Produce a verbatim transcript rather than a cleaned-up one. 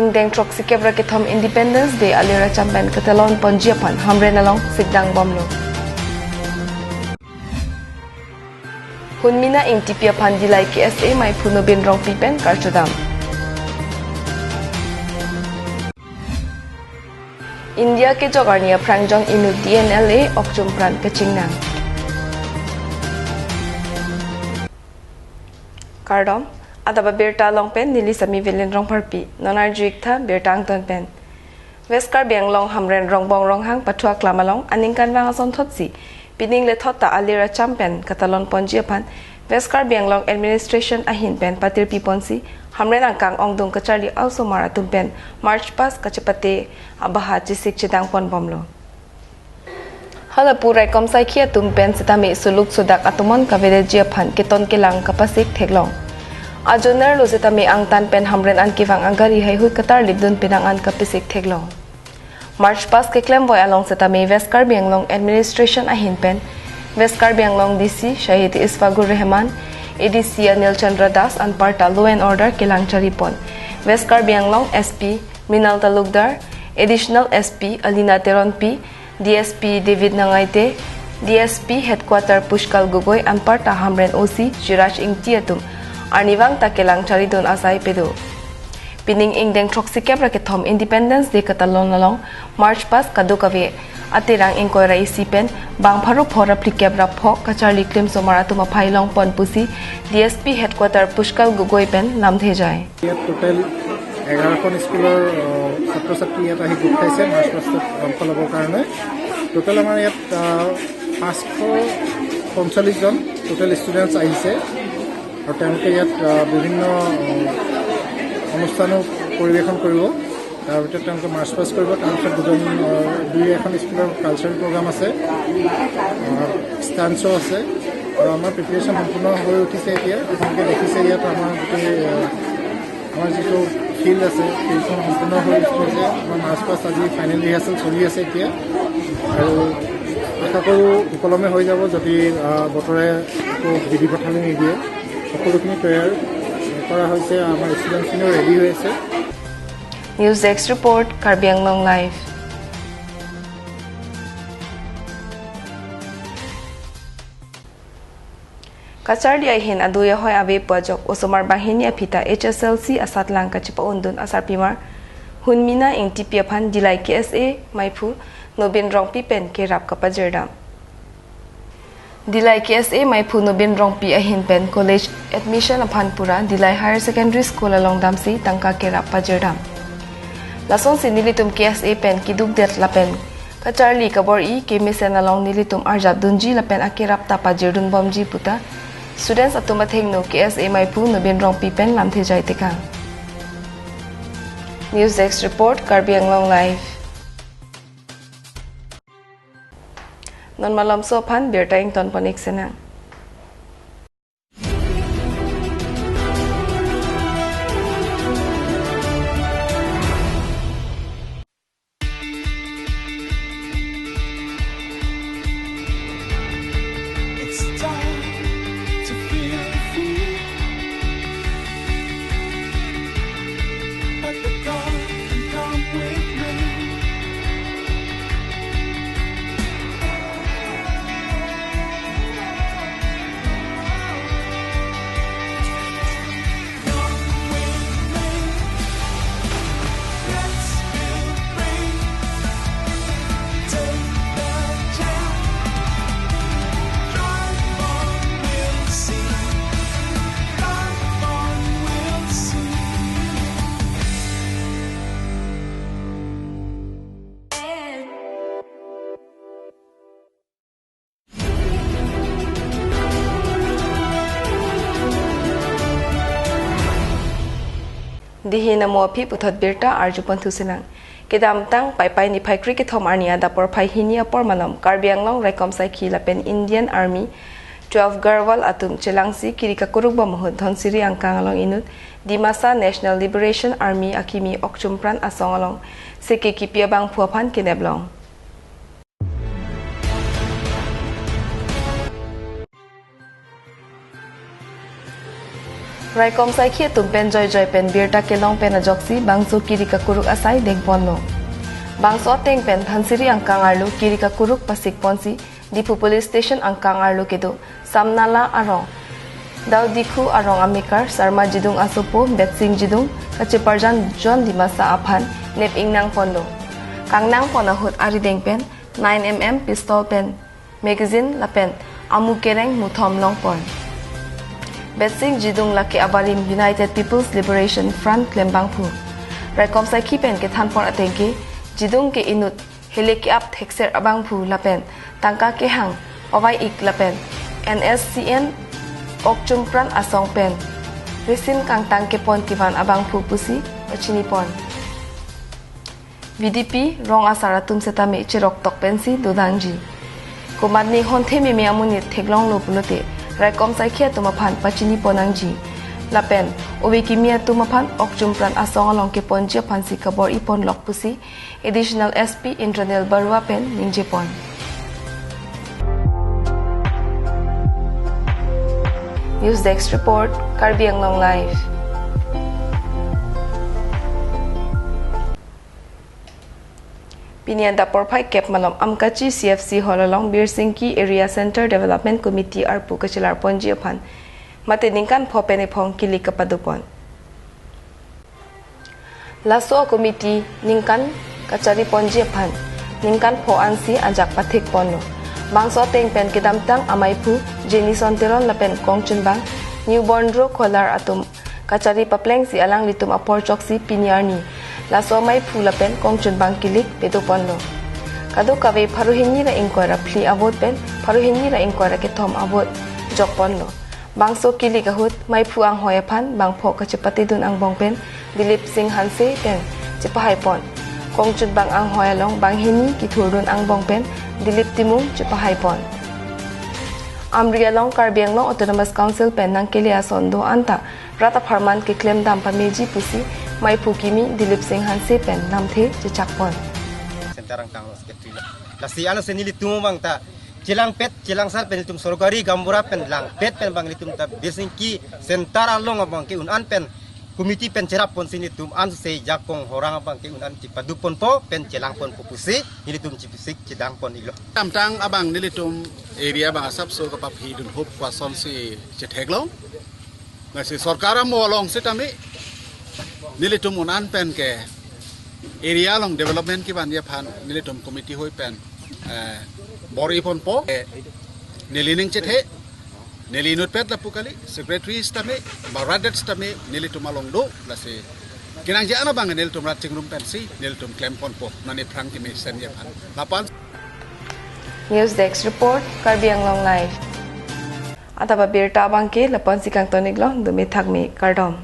Ingdeng throksi kep ra kethom Independence Day alir acham pen ketalon ponji aphan Hamren along sikdang bomlo. Hunmina Ingtipi aphan Dillai K S A maiphu Nobin Rongpi pen karchodam. India kejok arni aphrang jong inut D N L A okchum pran kachingnang. Kardom, adap abirta along pen neli Sami Velen Rongpharpi, non arju-ik tha birta angton pen. West Karbi Anglong Hamren Rongbong Ronghang pathu aklam along aningkanvang asonthotsi, pining lethot ta alir acham pen ketalon ponji aphan West Karbi Anglong Administration ahin pen patirpi ponsi, Hamren angkang ongdung kacharli a-osomar atum pen March past kachepate abaha chesik chedang pon bomlo. Halapu raikom saikhi atum pen setame suluk sudak atomon kavedetji aphan keton kelang kapasik theklong. Ajoner lo setame angtan pen Hamren an kevang agari haihui katarlipdun penang an kapasik theklong. March past keklem voi along setame West Karbi Anglong Administration ahin pen West Karbi Anglong D C Shahid Isfagur Rahman, A D C Anil Chandra Das anparta law and order kelang charipon. West Karbi Anglong S P Mrinal Talukdar, Additional S P Alina Teronpi, D S P David Nangaite, D S P Headquarter Pushkal Gogoi anparta Hamren O C Jiraj Ingti atum arnivang ta kelang charidun asai pado. Pining ingdeng throksi kep ra kethom Independence Day ketalon along March past kadokave aterang ingkoi ra isi pen bang pharo pho ra phlikep ra pho kacharli klim osomar atum aphai long pon pusi D S P Headquarter Pushkal Gogoi pen lamthe jai. ইয়াত টোটেল এঘাৰখন স্কুলৰ, আহ, ছাত্ৰ ছাত্ৰী ইয়াত আহি গোট খাইছে মাৰ্চ পাষ্টত অংশ ল'বৰ কাৰণে। টোটেল আমাৰ ইয়াত, আহ, পাঁচশ পঞ্চল্লিছজন টোটেল ষ্টুডেণ্টছ আহিছে আৰু তেওঁলোকে ইয়াত, আহ, বিভিন্ন, আহ, অনুষ্ঠানো পৰিৱেশন কৰিব। তাৰ ভিতৰত তেওঁলোকে মাৰ্চ পাষ্ট কৰিব, তাৰপিছত দুজন, আহ, দুই এখন স্কুলৰ কালচাৰেল প্ৰগ্ৰাম আছে, আহ, ষ্টাণ্ট শ্ব' আছে আৰু আমাৰ প্ৰিপেৰেশ্যন সম্পূৰ্ণ হৈ উঠিছে। এতিয়া আপোনালোকে দেখিছে ইয়াত আমাৰ গোটেই, আহ, আমাৰ যিটো ফিল্ড আছে, ফিল্ডখন সম্পূৰ্ণ হৈ উঠিছে। আমাৰ মাৰ্চ পাষ্ট আজি ফাইনেল ৰিহাৰ্চেল চলি আছে এতিয়া আৰু আশা কৰোঁ সুকলমে হৈ যাব, যদি, আহ, বতৰে একো বিধি পথালি নিদিয়ে। সকলোখিনি তৈয়াৰ কৰা হৈছে, আমাৰ ষ্টুডেণ্টছখিনিও ৰেডি হৈ আছে। News Desk Report, Karbi Anglong Live. Kacharli ahin adui ahoi ave pu ajok osomar banghini aphi ta H S L C asatlang kachepa-undun asarpimar Hunmina Ingtipi aphan Dillai K S A maiphu Nobin Rongpi pen kerap kapajirdam. Dillai K S A maiphu Nobin Rongpi ahin pen college admission aphan pura Dillai Higher Secondary School along damsi tangka kerap pajirdam. Lasonsi nelitum K S A pen kedukdet lapen kacharli kabor-i kemesen along nelitum arjapdunji lapen akerap ta pajirdun bomji puta students atum athengno K S A maiphu Nobin Rongpi pen lamthe jai tekang. News Desk Report, Karbi Anglong Live. Non malomso aphan birta ington pon-ik sinang. It's time to feel free. Let the dark come with me. Dihin amo aphi puthot birta arjupon thusinang. Kedamtang Paipai niphai kre kethom arni adap porphai hini apor malom Karbi Anglong Raikom Saikhi lapen Indian Army twelve Garhwal atum chelangsi kiri kakuruk bom ahut Dhansiri angkang along inut Dimasa National Liberation Army akimi okchum pran asong along seke kipi abangphu aphan kidnap long. Raikom saikhi atum pen joijoi pen birta kelong pen ajoksi bangso kiri kakuruk asai dengponlo. Bangso ateng pen Dhansiri angkang arlo kiri kakuruk pasikponsi Diphu Police Station angkang arlo kedo Samnala arong Daudikhu arong amekar Sarma Jidung asopo Betsing Jidung kacheparjan John Dimasa aphan nep ingnangponlo. Kangnangpon ahut arideng pen nine M M pistol pen magazine lapen amu kereng muthom longpon. Betsing Jidung lake abarim United People's Liberation Front klembangphu. Raikom saikhi pen kethanpon atengke Jidung ke inut hele ke-ap thekser abangphu lapen tangka kehang ovai-ik lapen N S C N okchumpran asong pen resin kangtang kepon kevan abangphu pusi pachinipon. V D P rong asar atum setame cheroktok pensi dodangji. Komatne honthe meme amonit theklonglo pulote raikom saikhi atum aphan pachinipon nangji. Lapen ove kimi atum aphan okchumpran asong along keponji aphansi kabor-iponlok pusi Additional S P Indranil Barua pen ningjepon. News Desk Report, Karbi Anglong Live. Pini adap porphai kep malom Amkachi C F C Hall along Birsingki Area Center Development Committee arpu kachelarponji aphan mate ningkan pho pen ephong kilik kapadopon. Laso committee ningkan kachariponji aphan ningkan pho ansi ajak pathikponlo. Bangso ateng pen kedamtang amaiphu Jenison Teron lapen kongchunbang Newborn Ro Kholar atum kachari paplengsi alanglitum apor choksi pini arni laso amaiphu lapen kongchunbang kilik pedoponlo. Kadokave pharo hini ra ingkoi ra phli avote pen pharo hini ra ingkoi ra kethom avote jokponlo. Bangso kilik ahut maiphu anghoi aphan bangpho kachepatedun angbong pen Dilip Singh Hanse pen chepahaipon. Kongchunbang anghoi along banghini kithurdun angbong pen Dilip Timung chepahaipon. Amri along Karbi Anglong Autonomous Council pen nangkele ason do-an ta rat apharman keklemdam pameji pusi maiphu kimi Dilip Singh Hanse pen lamthe chechakpon. Center angkang lo secretary lo. Lasi ano se nelitum abang ta chelangpet, chelangsar pen nelitum sorkari gaonbura pen langpet pen abang nelitum ta Birsingki center along abang ke un-an pen committee pen cherapponsi nelitum anse jakong horang abang ke un-an chepadoponpo pen chelangponpo pusi nelitum chipsik chedangpon-iklo. Kedamtang abang nelitum area abang asapso kapaphi dunhup kosonsi chetheklo. Lasi sorkar amo along sitame nelitum un-an pen ke area along development kevanji aphan nelitum committee hoi pen, eh, bor-iponpo, eh, neli ning chethe, neli inutpet lapu kali, secretary sitame, ba rat det sitame nelitum along do, lasi kenangji ano abang nelitum rat chingrum pensi nelitum klemponpo, non aphrang kemesenji aphan. Lapen News Desk Report, Karbi Anglong Live. Adap abirta abang ke lapu-ansi kangton-iklo, dome thakme, kardom.